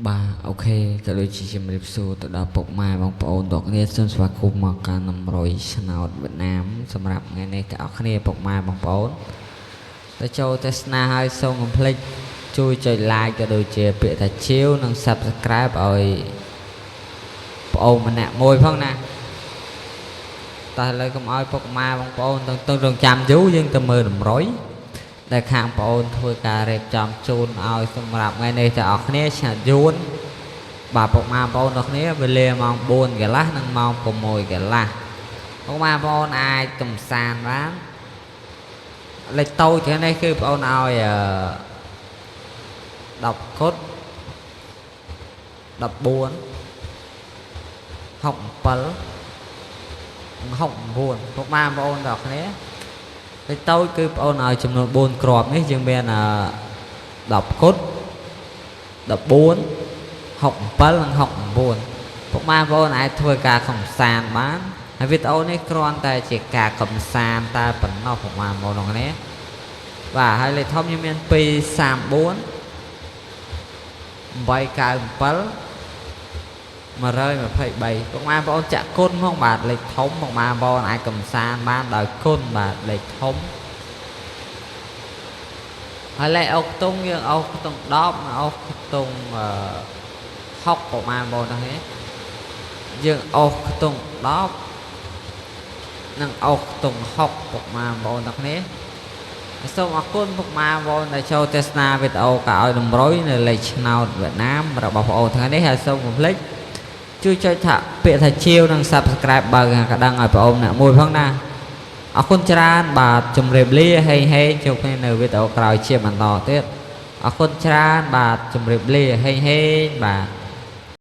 បាទ OK ក៏ដូចជាជំរាបសួរទៅដល់ពុកម៉ែបងប្អូនទាំងគ្នាសូមស្វាគមន៍មកកាន់តម្រុយឆ្នោតវៀតណាមសម្រាប់ថ្ងៃនេះទាំងអស់គ្នាពុកម៉ែបងប្អូនទៅចូលទស្សនាហើយសូមកុំភ្លេចជួយចុច like ក៏ដូចជាពាក្យថាជាវនិង Subscribe ឲ្យប្អូនម្នាក់មួយផងណាតោះឥឡូវកុំឲ្យពុកម៉ែបងប្អូនទៅទៅរងចាំយូរយើងទៅមើលតម្រុយដែលខាងប្អូនធ្វើការរៀបចំជូនឲ្យសម្រាប់ថ្ងៃនេះទាំងអស់គ្នាឆ្នោតយួនបាទពុកម៉ែបងប្អូនទាំងគ្នាវេលាម៉ោង4កន្លះនិងម៉ោង6កន្លះពុកម៉ែបងប្អូនអាចកំសាន្តបានលេខតូចថ្ងៃនេះគឺបងប្អូនឲ្យអឺ10គុត14 67 69ពុកម៉ែបងប្អូនទាំងគ្នាលេខតូចគឺបងប្អូនឲ្យចំនួន4គ្រាប់នេះយើងមាន10គុត14 67និង69ពុកម៉ែបងប្អូនអាចធ្វើការកំសាន្តបានហើយវីដេអូនេះគ្រាន់តែជាការកំសាន្តតែប៉ុណ្ណោះពុកម៉ែបងប្អូនទាំងគ្នាបាទហើយលេខធំយើងមាន2 34 897 123ពុកម៉ែបងប្អូនចាក់គុណផងបាទលេខធំពុកម៉ែបងប្អូនអាចកំសាន្តបានដោយគុណបាទលេខធំហើយលេខអុកខ្ទង់យើងអុកខ្ទង់10អុកខ្ទង់អឺ6ពុកម៉ែបងប្អូនទាំងនេះយើងអុកខ្ទង់10និងអុកខ្ទង់6ពុកម៉ែបងប្អូនទាំងនេះសូមអរគុណពុកម៉ែបងប្អូនដែលចូលទស្សនាវីដេអូក៏ឲ្យតម្រុយនៅលេខឆ្នោតវៀតណាមរបស់បងប្អូនថ្ងៃនេះហើយសូមកុំភ្លេចជួយចុចថាពាក្យថាជាវនិង Subscribe បើកកណ្ដឹងឲ្យបងប្អូនអ្នកមួយផងណាអរគុណច្រើនបាទជម្រាបលាហេងហេងជួបគ្នានៅវីដេអូក្រោយជាបន្តទៀតអរគុណច្រើនបាទជម្រាបលាហេងហេងបាទ។